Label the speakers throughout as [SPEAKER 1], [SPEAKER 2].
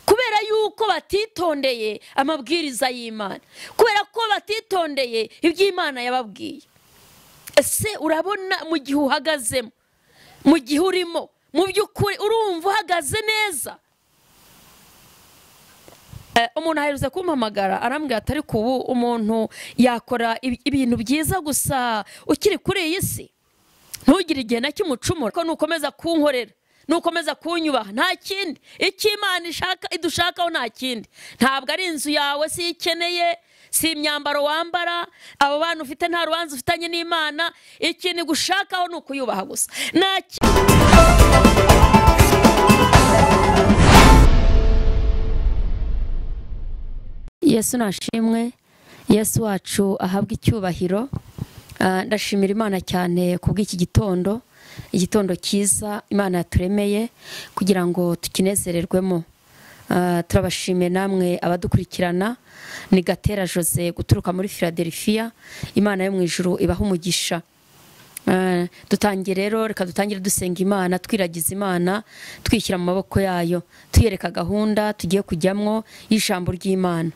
[SPEAKER 1] Kubera yuko batitondeye amabwiriza y'Imana, kubera ko batitondeye iby'Imana yababwiye. Ese urabona mu gihe uhagazemo, mu gihe urimo, mu by'ukuri urumva uhagaze neza? Umuntu aherutse kumpamagara arambwira ati ariko ubu umuntu yakora ibintu byiza gusa ukiri kuri iyi si, ntugire igihe na kimwe ucumura, ko nukomeza kunkorera, nukomeza kunyubaha, nta kindi icyo Imana ishaka idushakaho, nta kindi. Ntabwo ari inzu yawe si ikeneye, si imyambaro wambara, abo bantu ufite nta rubanza ufitanye n'Imana, ikintu gushakaho ni ukuyubaha gusa. Yesu nashimwe, Yesu wacu ahabwa icyubahiro. Ndashimira Imana cyane kubw'iki gitondo, igitondo cyiza Imana yaturemeye kugira ngo tukinezererwemo. Turabashimiye namwe abadukurikirana. Ni Gatera Jose guturuka muri Philadelphia. Imana yo mu ijuru ibaha umugisha. Dutangire rero, reka dutangire dusenga Imana, twiragiza Imana, twishyira mu maboko yayo, tuyereka gahunda tugiye kujyamwo y'ijambo ry'Imana.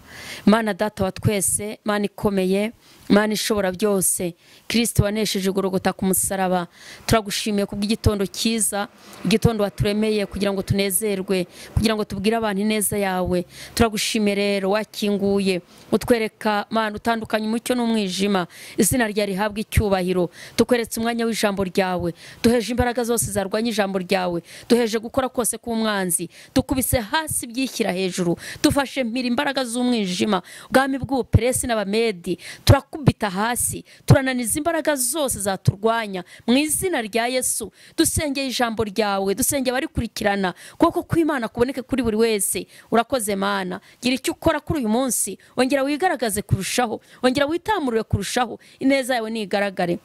[SPEAKER 1] Imana data wa twese, Imana ikomeye, Imana ishobora byose, Kristo wanesheje Golgotha ku musaraba, turagushimiye kubw'igitondo cyiza, igitondo waturemeye kugira ngo tunezerwe, kugira ngo tubwire abantu ineza yawe. Turagushimiye rero wakinguye, utwereka Mana utandukanye umucyo n'umwijima, izina rya rihabwa icyubahiro. Tukweretse umwanya w'ijambo ryawe, duheje imbaraga zose zarwanya ijambo ryawe, duheje gukora kose k'umwanzi, dukubise hasi byishyira hejuru, dufashe mpira imbaraga z'umwijima, ubwami bw'Ubuperesi n'Abamedi turakubita hasi, turananiza imbaraga zose zaturwanya mu izina rya Yesu. Dusengeye ijambo ryawe, dusengeye abarikurikirana, kuko kw'Imana kuboneke kuri buri wese. Urakoze Mana, gira icyo ukora kuri uyu munsi, ongera wigaragaze kurushaho, ongera witamurure kurushaho, ineza yawe nigaragare.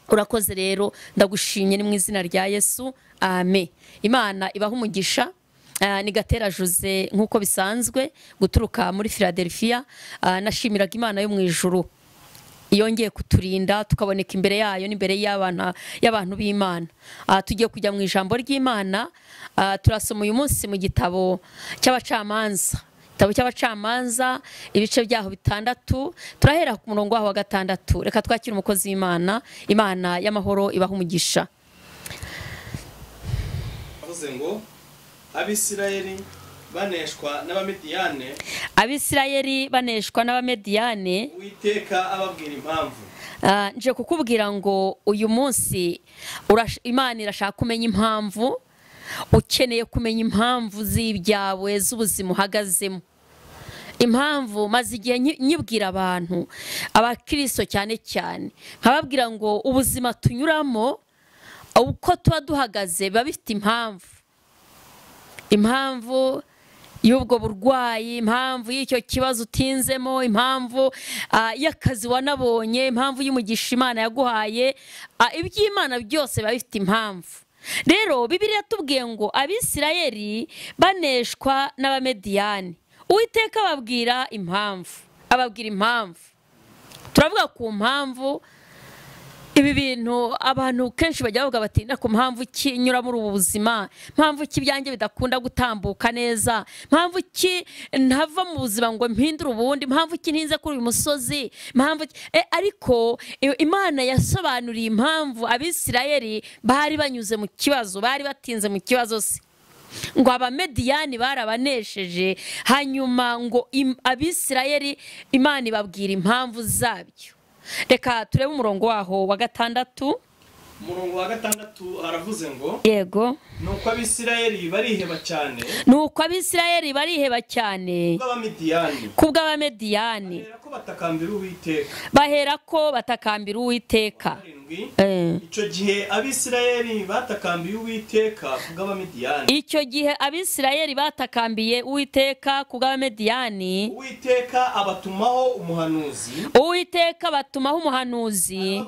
[SPEAKER 1] Urakoze rero, ndagushimye ni mu izina rya Yesu, amen. Imana ibaha umugisha. Ni Gatera Jose nkuko bisanzwe guturuka muri Philadelphia. Nashimiraga Imana yo mu ijuru yongeye kuturinda tukaboneka imbere yayo n'imbere y'abantu b'Imana. Tugiye kujya mu ijambo ry'Imana. Turasoma uyu munsi mu gitabo cy'abacamanza, igitabo cy'abacamanza ibice byaho 6, turahera ku murongo waho wa 6. Reka twakire umukozi w'Imana. Imana y'amahoro ibaha umugisha.
[SPEAKER 2] Avuze ngo Abisirayeli baneshwa n'Abamediyane,
[SPEAKER 1] Abisirayeli baneshwa n'Abamediyane,
[SPEAKER 2] Uwiteka ababwira impamvu.
[SPEAKER 1] Nje kukubwira ngo uyu munsi Imana irashaka kumenya impamvu. Ukeneye kumenya impamvu z'ibyawe, z'ubuzima uhagazemo. Impamvu maze igihe nyibwira abantu, abakristo cyane cyane, nkababwira ngo ubuzima tunyuramo uko tuba duhagaze biba bifite impamvu. Impamvu y'ubwo burwayi, impamvu y'icyo kibazo utinzemo, impamvu y'akazi wanabonye, impamvu y'umugisha Imana yaguhaye, iby'Imana byose biba bifite impamvu. Rero Bibiliya tubwiye ngo Abisirayeli baneshwa n'Abamediyani, Uwiteka ababwira impamvu, ababwira impamvu. Turavuga ku mpamvu. Ibi bintu abantu kenshi bajya bavuga bati na ku mpamvu ki nyura muri ubu buzima, mpamvu ki byanjye bidakunda gutambuka neza, mpamvu ki ntava mu buzima ngo mpindure ubundi, mpamvu ki ntinze kuri uyu musozi, mpamvu ariko Imana yasobanuriye impamvu Abisirayeli bari banyuze mu kibazo, bari batinze mu kibazo se. Ngo Abamediyani barabanesheje, hanyuma ngo Abisirayeli Imana ibabwira impamvu zabyo. Reka turebe umurongo waho wa 6.
[SPEAKER 2] Umurongo wa 6 aravuze ngo
[SPEAKER 1] yego,
[SPEAKER 2] nuko Abisirayeli bariheba cyane,
[SPEAKER 1] nuko Abisirayeli bariheba cyane kubw'Abamediyani, bahera ko batakambira Uwiteka.
[SPEAKER 2] Icyo gihe Abisirayeli batakambiye Uwiteka kubw'Abamediyani,
[SPEAKER 1] icyo gihe Abisirayeli batakambiye Uwiteka kubw'Abamediyani,
[SPEAKER 2] Uwiteka abatumaho umuhanuzi,
[SPEAKER 1] Uwiteka abatumaho umuhanuzi,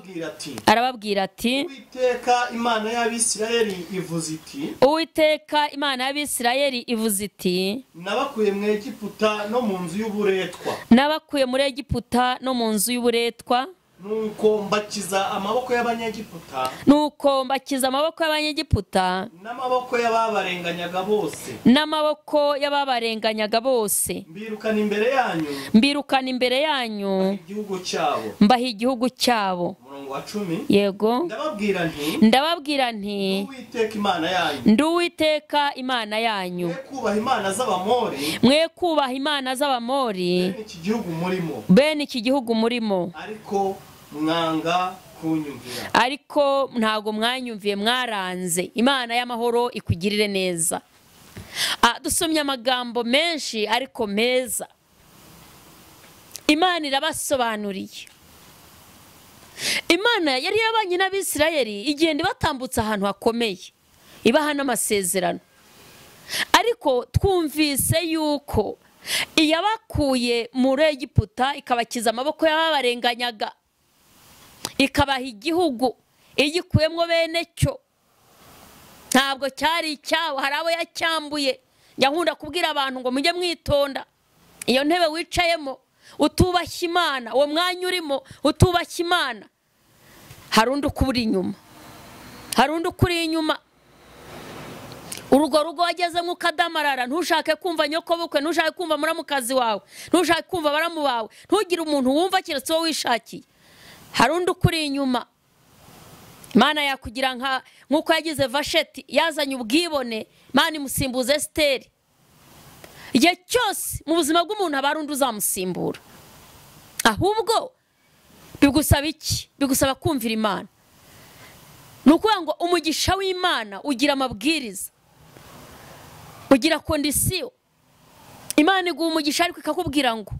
[SPEAKER 1] arababwira ati
[SPEAKER 2] Uwiteka Imana y'Abisirayeli ivuze iti,
[SPEAKER 1] Uwiteka Imana y'Abisirayeli ivuze iti,
[SPEAKER 2] nabakuye mu Egiputa no mu nzu y'uburetwa,
[SPEAKER 1] nabakuye muri Egiputa no mu nzu y'uburetwa,
[SPEAKER 2] Nuko mbakiza amaboko y'Abanyegiputa.
[SPEAKER 1] Nuko mbakiza amaboko y'Abanyegiputa
[SPEAKER 2] n'amaboko y'ababarenganyaga bose.
[SPEAKER 1] N'amaboko y'ababarenganyaga bose.
[SPEAKER 2] Mbirukana imbere yanyu.
[SPEAKER 1] Mbirukana imbere yanyu.
[SPEAKER 2] Igihugu cyabo.
[SPEAKER 1] Mbaha igihugu cyabo.
[SPEAKER 2] Umurongo wa 10.
[SPEAKER 1] Yego.
[SPEAKER 2] Ndababwira nti.
[SPEAKER 1] Ndababwira nti.
[SPEAKER 2] Uwiteka Imana yanyu.
[SPEAKER 1] Ndi Uwiteka Imana yanyu.
[SPEAKER 2] Mwe kubaha imana z'Abamori.
[SPEAKER 1] Mwe kubaha imana z'Abamori.
[SPEAKER 2] Bene iki gihugu murimo.
[SPEAKER 1] Bene iki gihugu murimo.
[SPEAKER 2] Ariko mwanga kunyumvira.
[SPEAKER 1] Ariko ntago mwanyumviye, mwaranze. Imana y'amahoro ikugirire neza. Dusomye amagambo menshi ariko meza. Imana irabasobanuriye. Imana yari yabanye n'Abisirayeli igenda batambutse ahantu hakomeye, ibaha n'amasezerano. Ariko twumvise yuko iyabakuye muri Egiputa ikabakiza amaboko y'ababarenganyaga, ikabaha igihugu igikuyemo bene cyo. Ntabwo cyari icyabo, hari abo yacyambuye. Nkunda kubwira abantu ngo mujye mwitonda. Iyo ntebe wicayemo utubashye Imana, uwo mwanya urimo utubashye Imana, hari undi ukuri inyuma. Hari undi ukuri inyuma. Urugo rugo wagezemo ukadamarara, ntushake kumva nyokobukwe, ntushake kumva muramukazi wawe, ntushake kumva baramu bawe, ntugire umuntu wumva keretse wowe wishakiye. Hari undi ukuri inyuma. Imana yakugira nka nkuko yagize Vasheti, yazanye ubwibone, Imana imusimbuza Esiteri. Igihe cyose mu buzima bw'umuntu haba hari undi uzamusimbura. Ahubwo bigusaba iki? Bigusaba kumvira Imana. Ni ukuvuga ngo umugisha w'Imana ugira amabwiriza, ugira kondisiyo. Imana iguha umugisha ariko ikakubwira ngo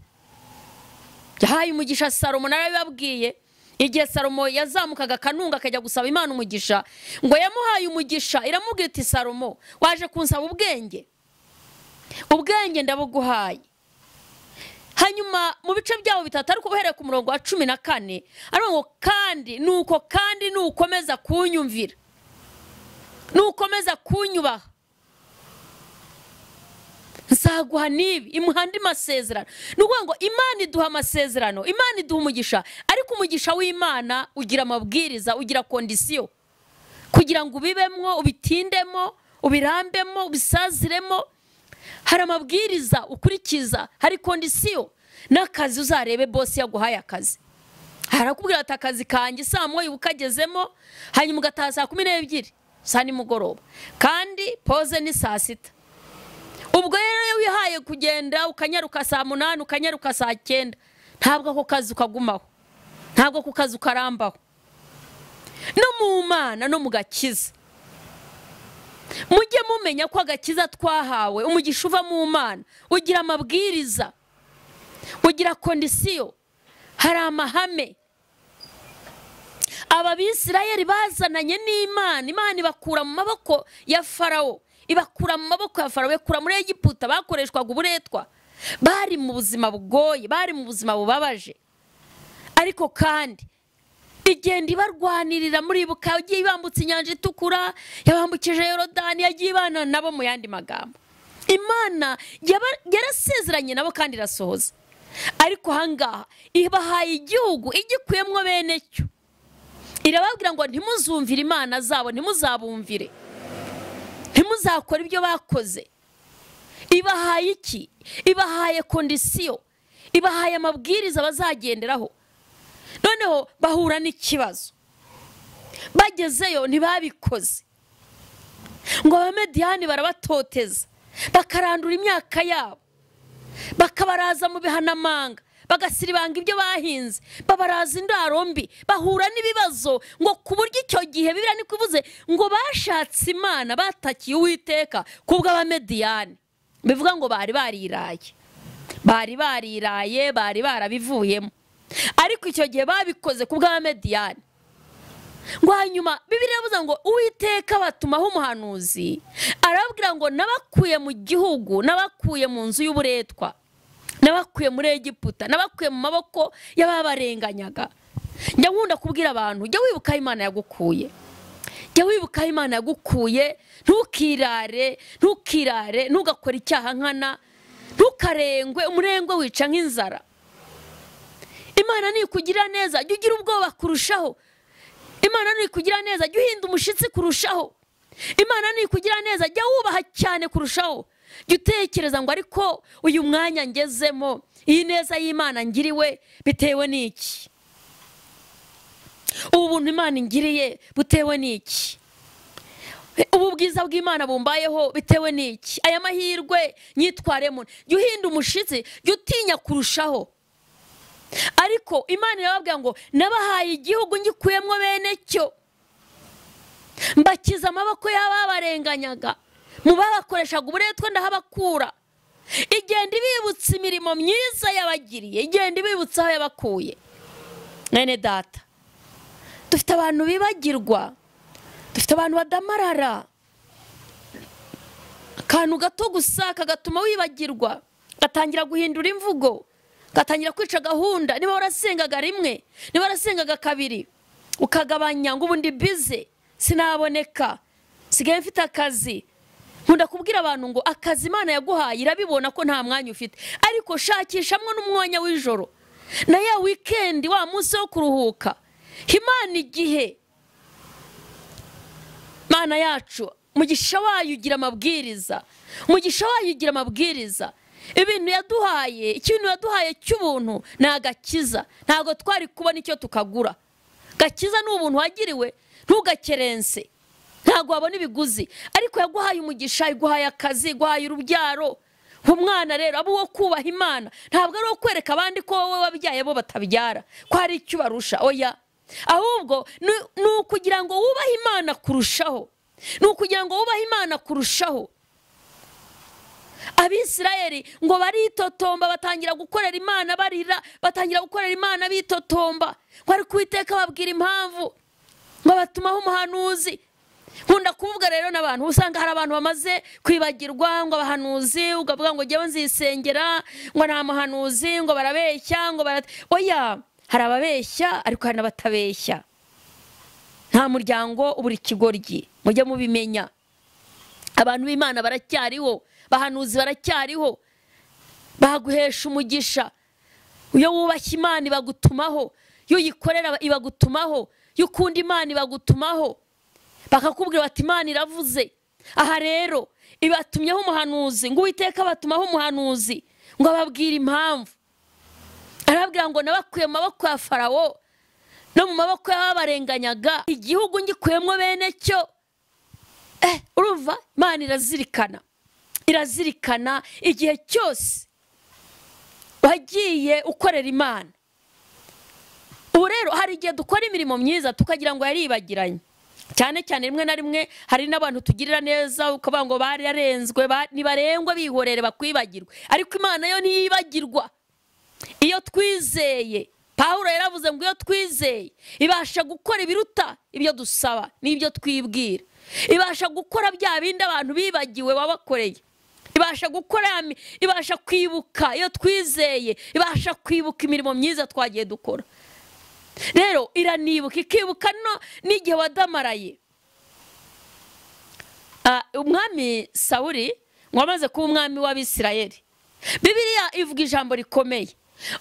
[SPEAKER 1] yahaye umugisha Salomo, narabibabwiye. Igihe Salomo yazamukaga akanunga akajya gusaba Imana umugisha, ngo yamuhaye umugisha iramubwira iti Salomo, waje kunsaba ubwenge, ubwenge ndabuguhaye. Hanyuma mu bice byabo bitatu, ariko uhereye ku murongo wa 14, aravuga ngo kandi nuko kandi nukomeza kunyumvira, nukomeza kunyubaha, nzaguha nibi. Imuha andi masezerano. Ni ukuvuga ngo Imana iduha amasezerano, Imana iduha umugisha, ariko umugisha w'Imana ugira amabwiriza, ugira kondisiyo kugira ngo ubibemwo, ubitindemo, ubirambemo, ubisaziremo. Hari amabwiriza ukurikiza, hari kondisiyo. N'akazi uzarebe bosi yaguhaye akazi, harakubwira ati akazi kanjye saa moya ukagezemo, hanyuma ugataha saa 12 saa nimugoroba, kandi pause ni saa 6. Ubwo rero iyo wihaye kugenda ukanyaruka saa 8, ukanyaruka saa 9, ntabwo ako kazi ukagumaho, ntabwo ako kazi ukarambaho. No mu Mana no mu gakiza, mujye mumenya ko agakiza twahawe, umugisha uva mu Mana ugira amabwiriza, ugira kondisiyo, hari amahame. Aba Bisirayeli bazananye n'Imana, Imana ibakura mu maboko ya Farawo, ibakura mu maboko ya Farawo, ibakura muri Egiputa, bakoreshwaga uburetwa, bari mu buzima bugoye, bari mu buzima bubabaje. Ariko kandi igenda ibarwanirira. Muribuka yagiye ibambutse inyanja itukura, yabambukije Yorodani, yagiye ibana nabo. Mu yandi magambo, Imana yarasezeranye nabo kandi irasohoza. Ariko ahangaha ibahaye igihugu igikuyemwo bene cyo, irababwira ngo ntimuzumvire imana zabo, ntimuzabumvire, ntimuzakora ibyo bakoze. Ibahaye iki? Ibahaye kondisiyo, ibahaye amabwiriza bazagenderaho. Noneho bahura n'ikibazo, bagezeyo ntibabikoze, ngo Abamediyani barabatoteza, bakarandura imyaka yabo, bakabaraza mu bihanamanga, bagasiribanga ibyo bahinze, babaraza indaro mbi, bahura n'ibibazo. Ngo ku buryo icyo gihe Bibiliya niko ivuze ngo bashatse Imana, batakiye Uwiteka kubw'Abamediyani. Bivuga ngo bari bariraye, bari bariraye, bari barabivuyemo. Ariko icyo gihe babikoze kubw'Abamediyani. Ngo hanyuma Bibiliya iravuze ngo Uwiteka batumaho umuhanuzi, arababwira ngo nabakuye mu gihugu, nabakuye mu nzu y'uburetwa, nabakuye muri Egiputa, nabakuye mu maboko y'ababarenganyaga. Njya nkunda kubwira abantu, jya wibuka aho Imana yagukuye, jya wibuka aho Imana yagukuye. Ntukirare, ntukirare, ntugakore icyaha nkana, ntukarengwe, umurengwe wica nk'inzara. Imana nikugira neza jya ugira ubwoba kurushaho. Imana nikugira neza jya uhinda umushitsi kurushaho. Imana nikugira neza jya wubaha cyane kurushaho. Jya utekereza ngo ariko uyu mwanya ngezemo, iyi neza y'Imana ngiriwe bitewe n'iki? Ubu buntu Imana ingiriye butewe n'iki? Ubu bwiza bw'Imana bumbayeho bitewe n'iki? Aya mahirwe nyitwaremo. Jya uhinda umushitsi, jya utinya kurushaho. Ariko Imana irababwira ngo nabahaye igihugu ngikuyemo bene cyo, mbakiza amaboko y'ababarenganyaga, mu babakoreshaga uburetwa ndahabakura. Igenda ibibutsa imirimo myiza yabagiriye, igenda ibibutsa aho yabakuye. Mwene data, dufite abantu bibagirwa, dufite abantu badamarara. Akantu gato gusa kagatuma wibagirwa, gatangira guhindura imvugo, gatangira kwica gahunda. Niba warasengaga rimwe, niba warasengaga kabiri, ukagabanya ngo ubundi bize sinaboneka, sigaye mfite akazi. Nkunda kubwira abantu ngo akazi Imana yaguhaye irabibona ko nta mwanya ufite, ariko shakishamwo n'umwanya w'ijoro na ya weekend, wa munsi wo kuruhuka. Imana igihe Imana yacu umugisha wayo ugira amabwiriza, umugisha wayo ugira amabwiriza. Ibintu yaduhaye, ikintu yaduhaye cy'ubuntu ni agakiza. Ntabwo twari kubona icyo tukagura. Gakiza ni ubuntu wagiriwe, ntugakerense, ntabwo wabona ibiguzi. Ariko yaguhaye umugisha, iguhaye akazi, iguhaye urubyaro. Umwana rero abo uwo kubaha Imana, ntabwo ari uwo kwereka abandi ko wowe wabyaye bo batabyara, ko hari icyo ubarusha. Oya, ahubwo ni ukugira ngo wubahe Imana kurushaho, ni ukugira ngo wubahe Imana kurushaho. Abisirayeli ngo baritotomba, batangira gukorera Imana barira, batangira gukorera Imana bitotomba. Ngo ariko Uwiteka babwira impamvu, ngo batumaho umuhanuzi. Nkunda kuvuga rero n'abantu, usanga hari abantu bamaze kwibagirwa ngo abahanuzi, ukavuga ngo jyewe nzisengera, ngo nta muhanuzi, ngo barabeshya, ngo oya, hari ababeshya ariko hari n'abatabeshya. Nta muryango ubura ikigoryi, mujye mubimenya. Abantu b'Imana baracyariho, bahanuzi baracyariho, baguhesha umugisha. Iyo wubashye Imana ibagutumaho, iyo uyikorera ibagutumaho, iyo ukunda Imana ibagutumaho. Bakakubwira bati Imana iravuze. Aha rero ibatumyeho umuhanuzi, ngo Uwiteka abatumaho umuhanuzi ngo ababwire impamvu. Arababwira ngo nabakuye mu maboko ya Farawo no mu maboko y'ababarenganyaga, igihugu ngikuyemo bene cyo. Urumva Imana irazirikana, irazirikana igihe cyose wagiye ukorera Imana. Ubu rero hari igihe dukora imirimo myiza tukagira ngo yaribagiranye. Cyane cyane rimwe na rimwe hari n'abantu tugirira neza ukavuga ngo bararenzwe, nibarengwe bihorere bakwibagirwe. Ariko Imana yo ntiyibagirwa. Iyo twizeye, Pawulo yaravuze ngo iyo twizeye ibasha gukora ibiruta ibyo dusaba n'ibyo twibwira. Ibasha gukora bya bindi abantu bibagiwe wabakoreye. Ibasha gukora, ibasha kwibuka. Iyo twizeye ibasha kwibuka imirimo myiza twagiye dukora. Rero iranibuka, ikibuka no n'igihe wadamaraye. Umwami Sawuli ngo amaze kuba umwami w'Abisirayeli, Bibiliya ivuga ijambo rikomeye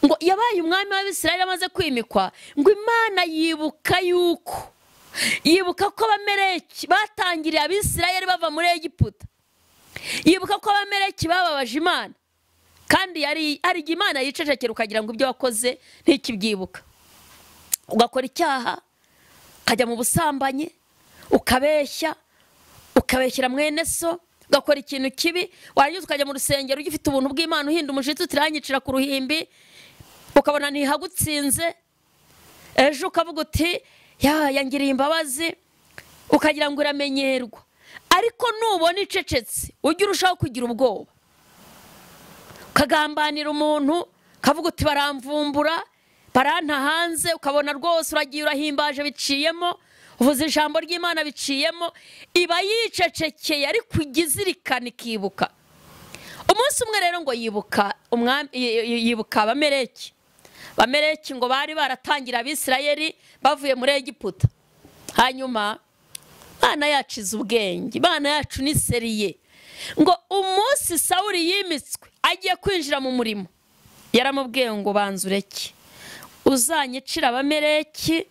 [SPEAKER 1] ngo yabaye umwami w'Abisirayeli amaze kwimikwa, ngo Imana yibuka yuko, yibuka ko Abameleki batangiriye Abisirayeli bava muri Egiputa, yibuka ko Abameleki bababaje Imana. Kandi hari igihe Imana yicecekera ukagira ngo ibyo wakoze ntikibyibuka. Ugakora icyaha, ukajya mu busambanyi, ukabeshya, ukabeshyira mwene so, ugakora ikintu kibi, warangiza ukajya mu rusengero ugifite ubuntu bw'Imana, uhinda umushitsi utiranyicira ku ruhimbi, ukabona ntihagutsinze. Ejo ukavuga uti ya yangiriye imbabazi, ukagira ngo iramenyerwa. Ariko nubona icecetse ujye urushaho kugira ubwoba. Ukagambanira umuntu, ukavuga uti baramvumbura, baranta hanze, ukabona rwose uragiye urahimbaje biciyemo, uvuze ijambo ry'Imana biciyemo. Iba yicecekeye ariko igizirikana ikibuka. Umunsi umwe rero ngo yibuka umwami, yibuka Abameleki. Abameleki ngo bari baratangira Abisirayeli bavuye muri Egiputa. Hanyuma Imana yacu izi ubwenge, Imana yacu ni seriye. Ngo umunsi Sawuli yimitswe agiye kwinjira mu murimo, yaramubwiye ngo banza ureke. Uzanyicira Abameleki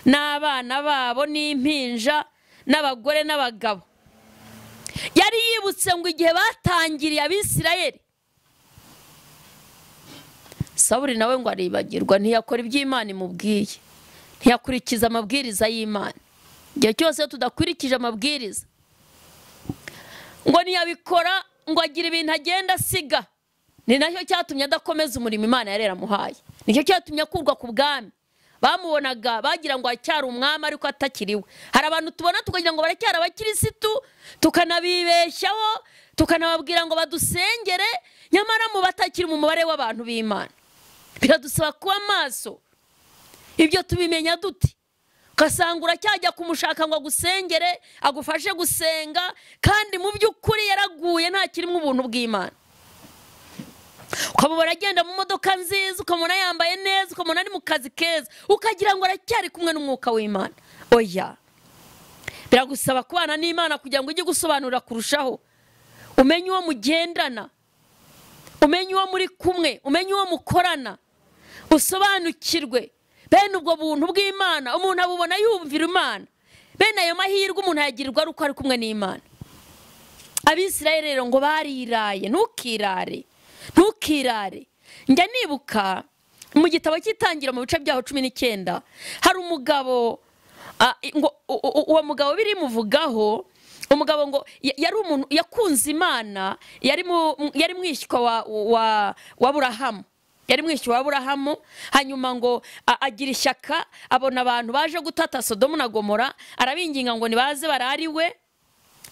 [SPEAKER 1] n'abana babo n'impinja n'abagore n'abagabo. Yari yibutse ngo igihe batangiriye Abisirayeli. Sawuli nawe ngo aribagirwa, ntiyakora iby'Imana imubwiye, ntiyakurikiza amabwiriza y'Imana. Igihe cyose tudakurikije amabwiriza, ngo ntiyabikora, ngo agira ibintu agenda asiga. Ni nacyo cyatumye adakomeza umurimo Imana yari yaramuhaye. Nicyo cyatumye akurwa ku bwami. Bamubonaga bagira ngo acyari umwami ariko atakiriwe. Hari abantu tubona tukagira ngo baracyari abakirisitu, tukanabibeshyaho, tukanababwira ngo badusengere, nyamara mu batakiri mu mubare w'abantu b'Imana. Biradusaba kuba maso. Ibyo tubimenya dute? Ugasanga uracyajya kumushaka ngo agusengere, agufashe gusenga, kandi mu by'ukuri yaraguye ntakirimo ubuntu bw'Imana. Ukamubona agenda mu modoka nziza, ukamubona yambaye neza, ukamubona ari mu kazi keza, ukagira ngo aracyari kumwe n'umwuka w'Imana. Oya, biragusaba kubana n'Imana kugira ngo ujye gusobanura kurushaho, umenye uwo mugendana, umenye uwo muri kumwe, umenye uwo mukorana, usobanukirwe. Bene ubwo buntu bw'Imana umuntu abubona yumvira Imana. Bene ayo mahirwe umuntu ayagirirwa ari uko ari kumwe n'Imana. Abisirayeli rero ngo bariraye. Ntukirare, ntukirare. Njya nibuka mu gitabo cy'itangira mu bice byaho 19, hari umugabo ngo uwo mugabo birimuvugaho, umugabo ngo yari umuntu yakunze Imana, yari mwishywa wa Aburahamu. Yari mwishywa wa Aburahamu, hanyuma ngo agira ishyaka, abona abantu baje gutata Sodomu na Gomora, arabinginga ngo nibaze barariwe.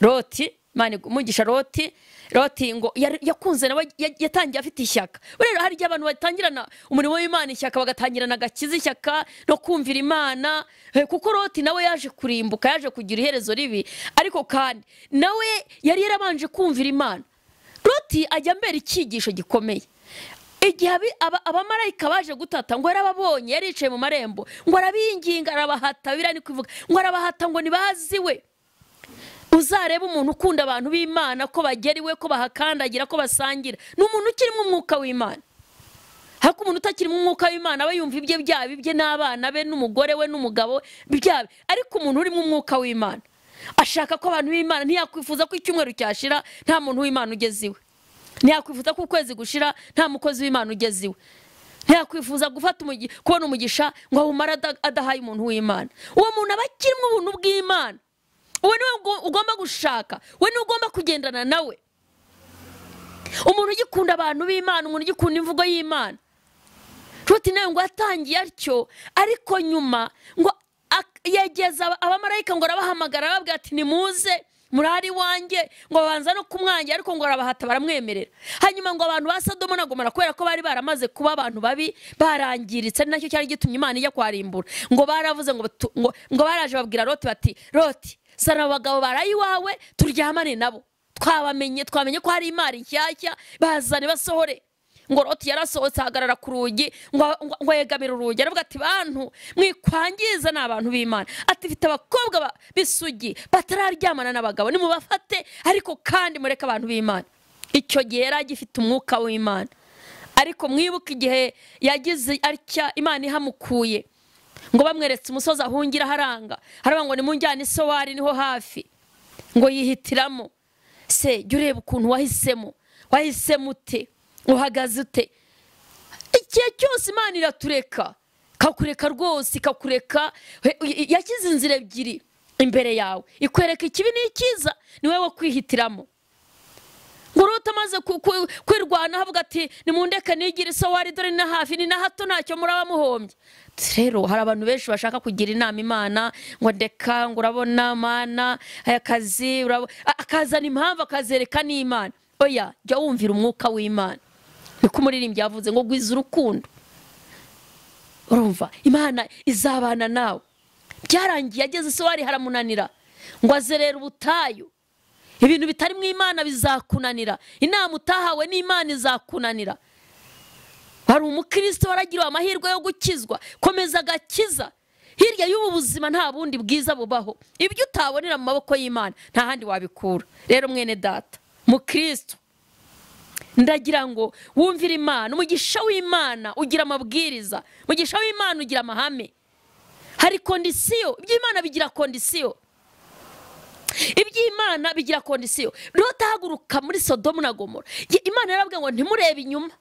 [SPEAKER 1] Loti, Imana umugisha Loti. Loti ngo yakunze nawe, yatangiye afite ishyaka. Rero hari igihe abantu batangirana umurimo w'Imana ishyaka, bagatangirana agakiza ishyaka no kumvira Imana, kuko Loti nawe yaje kurimbuka, yaje kugira iherezo ribi, ariko kandi nawe yari yarabanje kumvira Imana. Loti ajya mbere icyigisho gikomeye. Igihe abamarayika baje gutata, ngo yarababonye, yaricaye mu marembo, ngo arabinginga, arabahata, birani kuvuga ngo arabahata ngo nibaziwe. Uzareba umuntu ukunda abantu b'Imana ko bagera iwe, ko bahakandagira, ko basangira, ni umuntu ukirimo umwuka w'Imana. Ariko umuntu utakirimo umwuka w'Imana aba yumva ibye byaba ibye n'abana be n'umugore we n'umugabo byaba, ariko umuntu urimo umwuka w'Imana ashaka ko abantu b'Imana, ntiyakwifuza ko icyumweru cyashira nta muntu w'Imana ugeze iwe, ntiyakwifuza ko ukwezi gushira nta mukozi w'Imana ugeze iwe, ntiyakwifuza gufata kubona umugisha ngo awumare adahaye umuntu w'Imana. Uwo muntu aba akirimo ubuntu bw'Imana. Uwo niwe ugomba gushaka, we niwe ugomba kugendana nawe. Umuntu ugikunda abantu b'Imana, umuntu ugikunda imvugo y'Imana. Loti nawe ngo yatangiye atyo, ariko nyuma ngo yegeza abamarayika ngo arabahamagara, arababwira ati nimuze murari wanjye, ngo babanza no kumwangira, ariko ngo arabahata baramwemerera. Hanyuma ngo abantu ba Sodomu na Gomora, kubera ko bari baramaze kuba abantu babi, barangiritse, ari nacyo cyari gitumye Imana ijya kwarimbura, ngo baravuze ngo baraje babwira Loti bati, Loti, zana abagabo barayi iwawe turyamane nabo, twabamenye, twamenye ko hari imari nshyashya, bazane basohore. Ngo Loti yarasohotse ahagarara ku rugi, ngo yegamira urugi, aravuga ati bantu mwikwangiza, ni abantu b'Imana, ati mfite abakobwa b'isugi batararyamana n'abagabo, nimubafate, ariko kandi mureke abantu b'Imana. Icyo gihe yari agifite umwuka w'Imana. Ariko mwibuke igihe yagize atya Imana ihamukuye, ngo bamweretse umusozi ahungira haranga, haravuga ngo nimunjyane Isowari niho hafi, ngo yihitiramo. Se jya ureba ukuntu wahisemo, wahisemo ute, uhagaze ute? Igihe cyose Imana iratureka, ikakureka rwose, ikakureka. Yashyize inzira ebyiri imbere yawe, ikwereka ikibi n'ikiza, ni wowe wo kwihitiramo. Ngo Loti amaze kwirwanaho avuga ati nimundeke nigire Isowari, dore ni na hafi, ni na hato, ntacyo muraba muhombye. Rero hari abantu benshi bashaka kugira inama Imana, ngo ndeka, ngo urabona Mana aya kazi, akazana impamvu akazereka n'Imana. Oya, jya wumvira umwuka w'Imana. Niko umuririmbyi yavuze ngo gwiza urukundo. Urumva Imana izabana nawe. Byarangiye ageze Isowari haramunanira, ngo azerera ubutayu. Ibintu bitari mu Imana bizakunanira, inama utahawe n'Imana izakunanira. Hari umukristo waragiriwe amahirwe yo gukizwa, komeza agakiza. Hirya y'ubu buzima nta bundi bwiza bubaho. Ibyo utabonera mu maboko y'Imana nta handi wabikura. Rero mwene data mukristo, Ndagira ngo wumvire Imana. Umugisha w'Imana ugira amabwiriza, umugisha w'Imana ugira amahame. Hari kondisiyo, iby'Imana bigira kondisiyo, iby'Imana bigira kondisiyo. Loti ahaguruka muri Sodomu na Gomora, Imana yarababwiye ngo ntimurebe inyuma,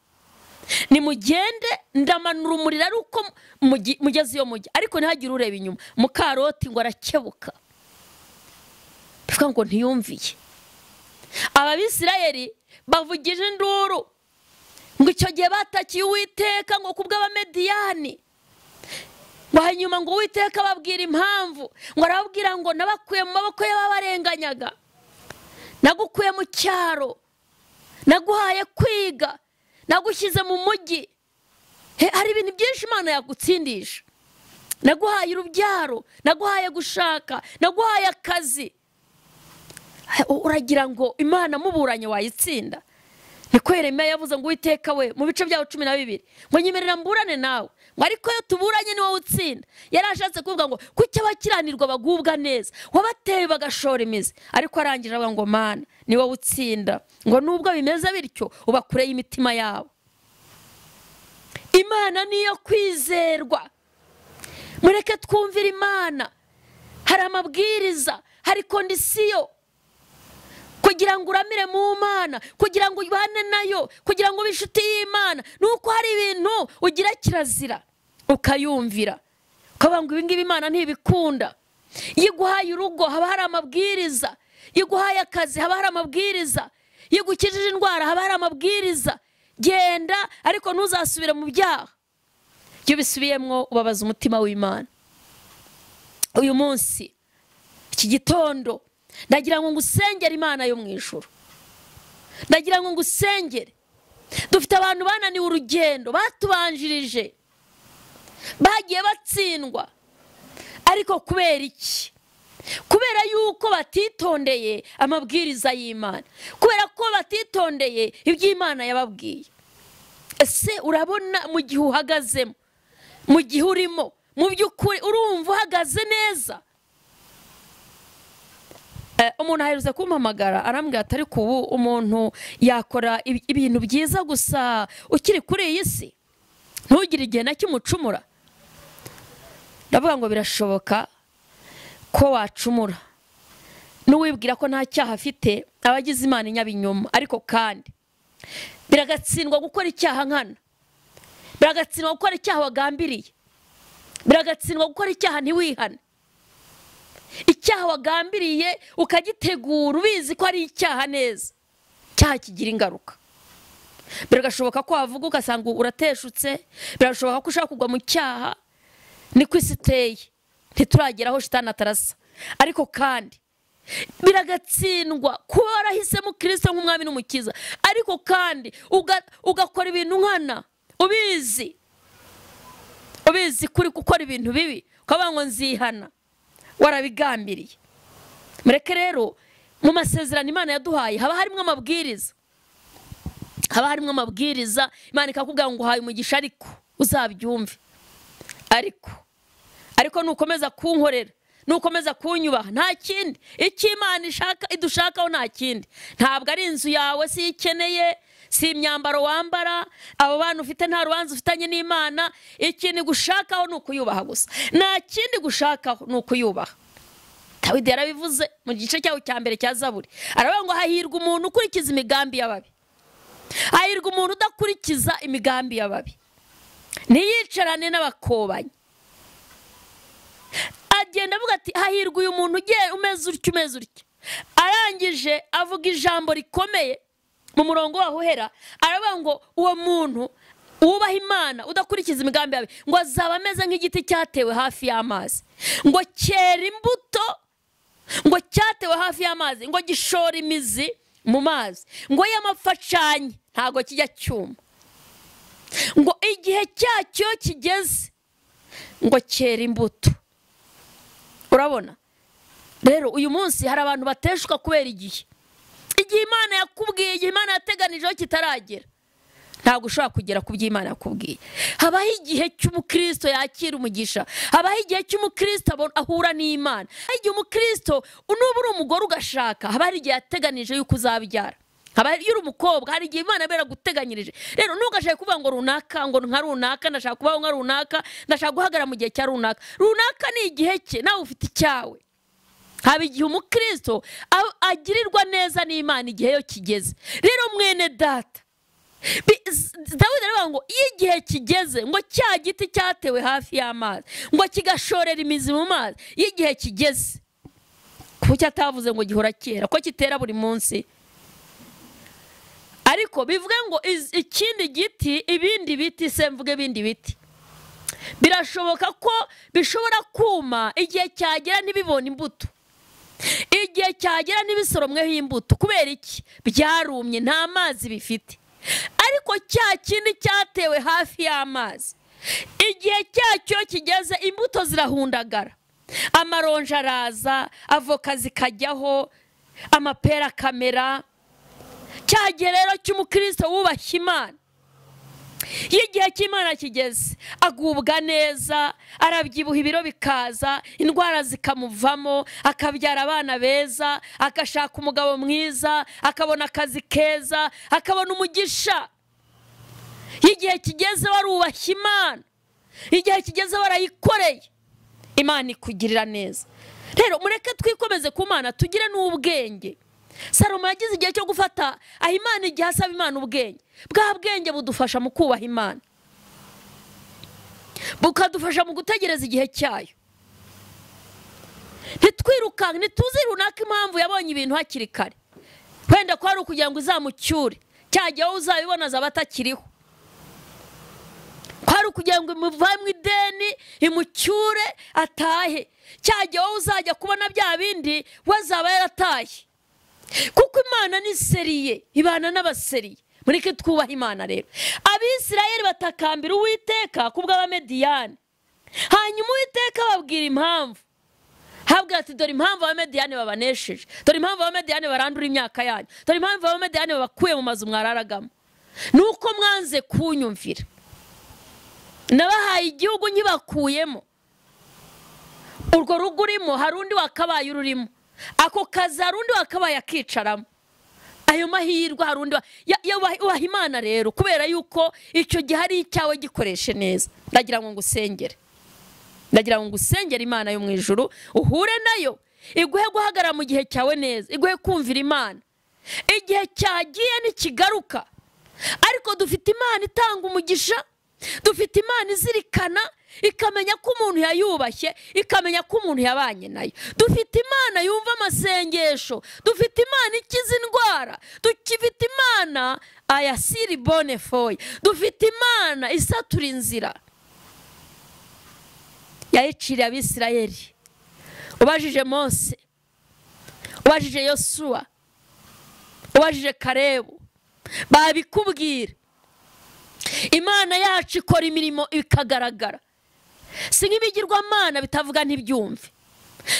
[SPEAKER 1] nimugende ndamanura umuriro ari uko mugeze iyo mujya, ariko ntihagire ureba inyuma. Mukaroti ngo arakebuka, bivuga ngo ntiyumviye. Ababisirayeli bavugije induru ngo icyo gihe batakiye Uwiteka ngo kubw'Abamediyani. Ngo hanyuma ngo Uwiteka ababwira impamvu, ngo arababwira ngo nabakuye mu maboko y'ababarenganyaga, nagukuye mu cyaro, naguhaye kwiga, nagushyize mu mujyi. Hari ibintu byinshi Imana yagutsindisha. Naguhaye urubyaro, naguhaye gushaka, naguhaye akazi. Uragira ngo Imana muburanye wayitsinda? Niko Yeremiya yavuze ngo Uwiteka we mu bice byawo 12 ngo nyemerera mburane nawe, ngo ariko iyo tuburanye ni wowe utsinda. Yari ashatse kuvuga ngo kuki abakiranirwa bagubwa neza, wabateye bagashora imizi, ariko arangije avuga ngo Mana ni wowe utsinda, ngo nubwo bimeze bityo ubakureye imitima yabo. Imana niyo kwizerwa. Mureke twumvire Imana. Hari amabwiriza, hari kondisiyo kugira ngo uramire mu Mana, kugira ngo ubane nayo, kugira ngo ube inshuti y'Imana. Nuko hari ibintu ugira kirazira ukayumvira, ukavuga ngo ibi ngibi Imana ntibikunda. Iyo iguhaye urugo haba hari amabwiriza, iyo iguhaye akazi haba hari amabwiriza, iyo igukijije indwara haba hari amabwiriza. Genda ariko ntuzasubire mu byaha. Iyo ubisubiyemwo ubabaza umutima w'Imana. Uyu munsi iki gitondo ndagira ngo ngusengere Imana yo mu ijuru. Ndagira ngo ngusengere. Dufite abantu bananiwe urugendo, batubanjirije, bagiye batsindwa. Ariko kubera iki? Kubera yuko batitondeye amabwiriza y'Imana, kubera ko batitondeye iby'Imana yababwiye. Ese urabona mu gihe uhagazemo, mu gihe urimo, mu by'ukuri urumva uhagaze neza? Umuntu aherutse kumpamagara arambwira ati ariko ubu umuntu yakora ibintu byiza gusa ukiri kuri iyi si, ntugire igihe na kimucumura. Ndavuga ngo birashoboka ko wacumura, n'uwibwira ko nta cyaha afite abagize Imana inyabinyoma. Ariko kandi biragatsindwa gukora icyaha nkana, biragatsindwa gukora icyaha wagambiriye, biragatsindwa gukora icyaha ntiwihane. Icyaha wagambiriye ukagitegura ubizi ko ari icyaha neza, icyaha kigira ingaruka. Birashoboka ko wavuga ugasanga urateshutse, birashoboka ko ushaka kugwa mu cyaha. Niko isi iteye, ntituragera aho shitani atarasa. Ariko kandi biragatsindwa kuba warahisemo Kristo nk'umwami n'umukiza, ariko kandi ugakora ibintu nkana ubizi, ubizi kuri gukora ibintu bibi, ukavuga ngo nzihana, warabigambiriye. Mureke rero mu masezerano Imana yaduhaye haba harimo amabwiriza, haba harimo amabwiriza. Imana ikakubwira ngo uhaye umugisha ariko uzabyumve, ariko nukomeza kunkorera, nukomeza kunyubaha, nta kindi. Icyo Imana ishaka idushakaho nta kindi. Ntabwo ari inzu yawe si ikeneye, si imyambaro wambara, abo bantu ufite nta rubanza ufitanye n'Imana. Ikintu gushakaho ni ukuyubaha gusa, nta kindi gushakaho ni ukuyubaha. Dawidi yarabivuze mu gice cyawo cya mbere cya Zaburi, aravuga ngo hahirwa umuntu ukurikiza imigambi y'ababi, hahirwa umuntu udakurikiza imigambi y'ababi, ntiyicarane n'abakobanyi. Agenda avuga ati hahirwa uyu muntu ugiye umeze utyo, umeze utyo. Arangije avuga ijambo rikomeye mu murongo waho uhera, aravuga ngo uwo muntu wubaha Imana udakurikiza imigambi yawe ngo azaba ameze nk'igiti cyatewe hafi y'amazi, ngo cyera imbuto, ngo cyatewe hafi y'amazi, ngo gishora imizi mu mazi, ngo y'amapfa acanye ntago kijya cyuma, ngo igihe cyacyo kigeze ngo cyera imbuto. Urabona rero uyu munsi hari abantu bateshuka kubera igihe. Igihe Imana yakubwiye, igihe Imana yateganijeho kitaragera, ntabwo ushobora kugera ku byo Imana yakubwiye. Habaho igihe cy'umukristo yakira umugisha, habaho igihe cy'umukristo ahura n'Imana, habaho igihe umukristo nuba uri umugore ugashaka, haba hari igihe yateganije yuko uzabyara, Nkaba iyo uri umukobwa hari igihe Imana yaraguteganyirije. Rero ntugashake kuvuga ngo runaka, ngo nka runaka, ndashaka kubaho nka runaka, ndashaka guhagarara mu gihe cya runaka. Runaka ni igihe cye, nawe ufite icyawe. Haba igihe umukristo agirirwa neza n'Imana igihe yo kigeze. Rero mwene data, Dawidi aravuga ngo iyo igihe kigeze, ngo cya giti cyatewe hafi y'amazi, ngo kigashorera imizi mu mazi, iyo igihe kigeze, kuki atavuze ngo gihora kera, ko kitera buri munsi? Ariko bivuge ngo ikindi giti, ibindi biti, se mvuge ibindi biti, birashoboka ko bishobora kuma igihe cyagera ntibibone imbuto, igihe cyagera ntibisoromweho imbuto. Kubera iki? Byarumye, nta mazi bifite. Ariko cya kindi cyatewe hafi y'amazi, igihe cyacyo kigeze imbuto zirahundagara, amaronji araza, avoka zikajyaho, amapera akamera. Cya gihe rero cy'umukristo wubashye Imana, iyo igihe cy'Imana kigeze agubwa neza, arabyibuha ibiro bikaza, indwara zikamuvamo, akabyara abana beza, agashaka umugabo mwiza, akabona akazi keza, akabona umugisha. Iyo igihe kigeze warubashye Imana, igihe kigeze warayikoreye, Imana ikugirira neza. Rero mureke twikomeze ku Mana, tugire n'ubwenge. Salomo yagize igihe cyo gufata aho Imana igihe asaba Imana ubwenge. Bwa bwenge budufasha mu kubaha Imana, bukadufasha mu gutegereza igihe cyayo. Ntitwirukanke, ntituzi runaka impamvu yabonye ibintu hakiri kare, wenda ko ari ukugira ngo izamucyure, cya gihe wowe uzabibona azaba atakiriho, ko ari ukugira ngo imuvemo ideni imucyure atahe, cya gihe wowe uzajya kubona bya bindi we azaba yarataye. Kuko Imana ni seriye, ibana n'abaseriye. Mureke twubahe Imana. Rero Abisirayeli batakambira Uwiteka kubw'Abamediyani. Hanyuma Uwiteka ababwira impamvu. Habwira ati dore impamvu Abamediyani babanesheje, dore impamvu Abamediyani barandura imyaka yanyu, dore impamvu Abamediyani babakuye mu mazu mwararagamo, nuko mwanze kunyumvira. Nabahaye igihugu nkibakuyemo, urwo rugo urimo hari undi wakabaye ururimo, ako kazi hari undi wakabaye akicaramo, ayo mahirwe hari undi waha Imana. Rero kubera yuko icyo gihe ari icyawe, gikoreshe neza. Ndagira ngo ngusengere, ndagira ngo ngusengere Imana yo mu ijuru, uhure nayo, iguhe guhagarara mu gihe cyawe neza, iguhe kumvira Imana. Igihe cyagiye ntikigaruka, ariko dufite Imana itanga umugisha, dufite Imana izirikana, ikamenya ko umuntu yayubashye, ikamenya ko umuntu yabanye nayo. Dufite Imana yumva amasengesho, dufite Imana ikiza indwara, dufite Imana ayasiri bone foye, dufite Imana isatura inzira. Yayiciriye Abisirayeli. Ubajije Mose, ubajije Yosuwa, ubajije Kalebu, babikubwira. Imana yacu ikora imirimo ikagaragara, si nk'ibigirwamana bitavuga ntibyumve.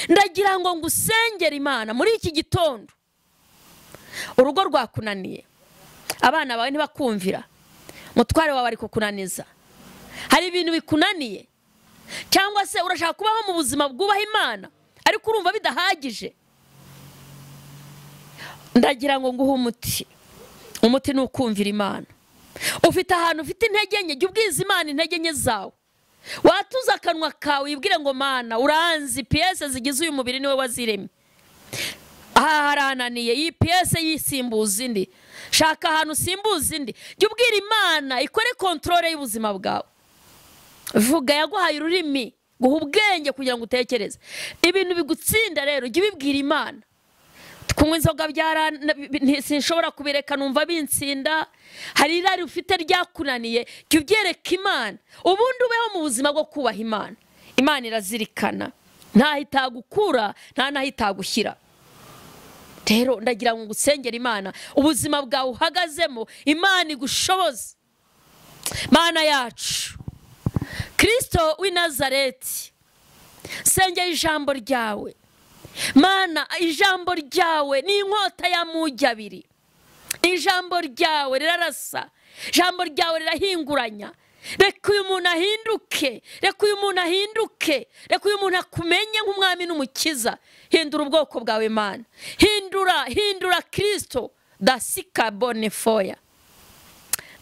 [SPEAKER 1] Ndagira ngo ngusengere Imana muri iki gitondo. Urugo rwakunaniye, abana bawe ntibakumvira, umutware wawe ari kukunaniza, hari ibintu bikunaniye, cyangwa se urashaka kubaho mu buzima bwubaha Imana ariko urumva bidahagije. Ndagira ngo nguhe umuti. Umuti ni ukumvira Imana. Ufite ahantu ufite intege nke, jya ubwiza Imana intege nke zawe. Watuza akanwa kawe wibwire ngo Mana uranzi, piyese zigize uyu mubiri niwe waziremye, aha harananiye, iyi piyese yisimbuza indi, shaka ahantu usimbuza indi. Jya ubwira Imana ikore kontorore y'ubuzima bwawe. Vuga, yaguhaye ururimi, guha ubwenge kugira ngo utekereze ibintu bigutsinda. Rero jya ubibwira Imana. Kunywa inzoga sinshobora kubireka, numva binsinda, hari irari ufite ryakunaniye, jya ubyereka Imana. Ubundi ubeho mu buzima bwo kubaha Imana. Imana irazirikana, ntaho itagukura, nta naho itagushyira. Rero ndagira ngo ngusengere Imana, ubuzima bwawe uhagazemo Imana igushoboze. Mana yacu Kristo w'i Nazareti, sengera ijambo ryawe. Mana, ijambo ryawe ni inkota y'amugi abiri, ijambo ryawe rirarasa, ijambo ryawe rirahinguranya. Reka uyu muntu ahinduke, reka uyu muntu ahinduke, reka uyu muntu akumenye nk'umwami n'umukiza. Hindura ubwoko bwawe Mana, hindura, hindura Kristo. Dasika bonefoya.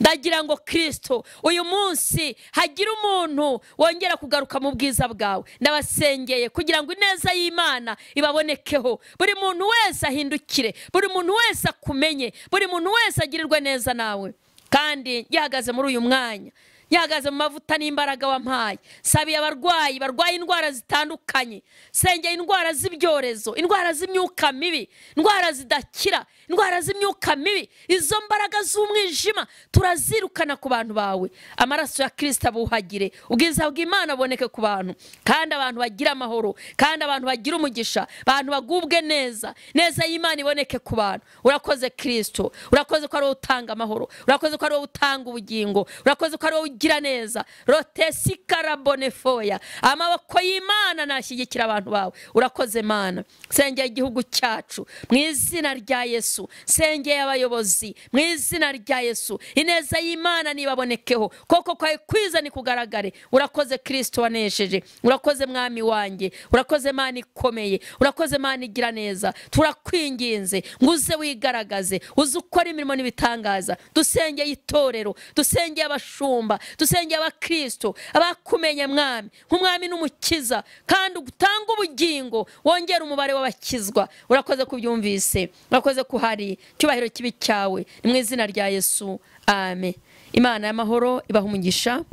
[SPEAKER 1] Ndagira ngo Kristo uyu munsi hagira umuntu wongera kugaruka mu bwiza bwawe. Ndabasengeye kugira ngo ineza y'Imana ibabonekeho, buri muntu wese ahindukire, buri muntu wese akumenye, buri muntu wese agirirwe neza nawe. Kandi yahagaze muri uyu mwanya, yahagaze mu mavuta n'imbaraga wampaye, sabiye abarwayi barwaye indwara zitandukanye, sengeye indwara z'ibyorezo, indwara z'imyuka mibi, indwara zidakira, indwara z'imyuka mibi, izo mbaraga z'umwijima turazirukana ku bantu bawe. Amaraso ya Kristo abuhagire, ubwiza bw'Imana buboneke ku bantu, kandi abantu bagira amahoro, kandi abantu bagira umugisha, abantu bagubwe neza, neza y'Imana iboneke ku bantu. Urakoze Kristo, urakoze ko ari wowe utanga amahoro, urakoze ko ari wowe utanga ubugingo, urakoze ko ari wowe ugira neza. Rotesi karabonefoya, amaboko y'Imana nashyigikira abantu bawe. Urakoze Mana. Sengeye igihugu cyacu mu izina rya Yesu, sengeye abayobozi mu izina rya Yesu, ineza y'Imana nibabonekeho, koko kwawe kwiza nikugaragare. Urakoze Kristo wanesheje, urakoze Mwami wanjye, urakoze Mana ikomeye, urakoze Mana igira neza. Turakwinginze ngo uze wigaragaze, uze ukora imirimo n'ibitangaza. Dusengeye itorero, dusengeye abashumba, dusengeye abakristo abakumenye Mwami nk'umwami n'umukiza, kandi utanga ubugingo, wongera umubare w'abakizwa. Urakoze kubyumvise, urakoze kuhari, cyubahiro kibi cyawe, ni mu izina rya Yesu, amen. Imana y'amahoro ibaha umugisha.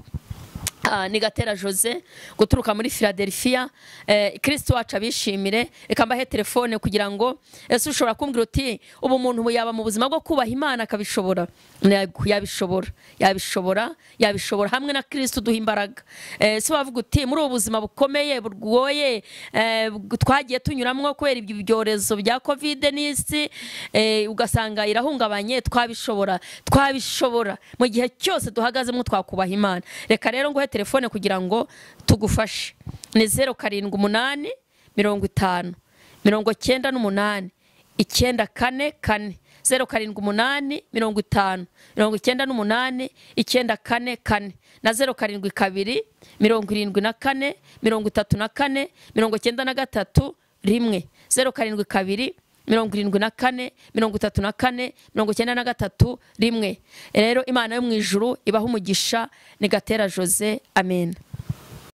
[SPEAKER 1] Ni Gatera Jose guturuka muri Philadelphia. Kristo wacu abishimire. Reka mbahe telefone kugira ngo ese ushobora kumbwira uti ubu umuntu yaba mu buzima bwo kubaha Imana akabishobora. Yabishobora, yabishobora, yabishobora hamwe na Kristo duha imbaraga. Ese wavuga uti muri ubu buzima bukomeye burgoye twagiye tunyuramwo kubera ibyo byorezo bya Covid n'isi, ugasanga irahungabanye, twabishobora, twabishobora mu gihe cyose duhagazemo twakubaha Imana. Reka rero nguhe telefone kugira ngo tugufashe. Ni 078 50 98 944, 078 50 98 944 na 072 74 34 93 1, 072 74 34 93 1. Rero Imana yo mu ijuru ibaha umugisha. Ni Gatera Jose, amen.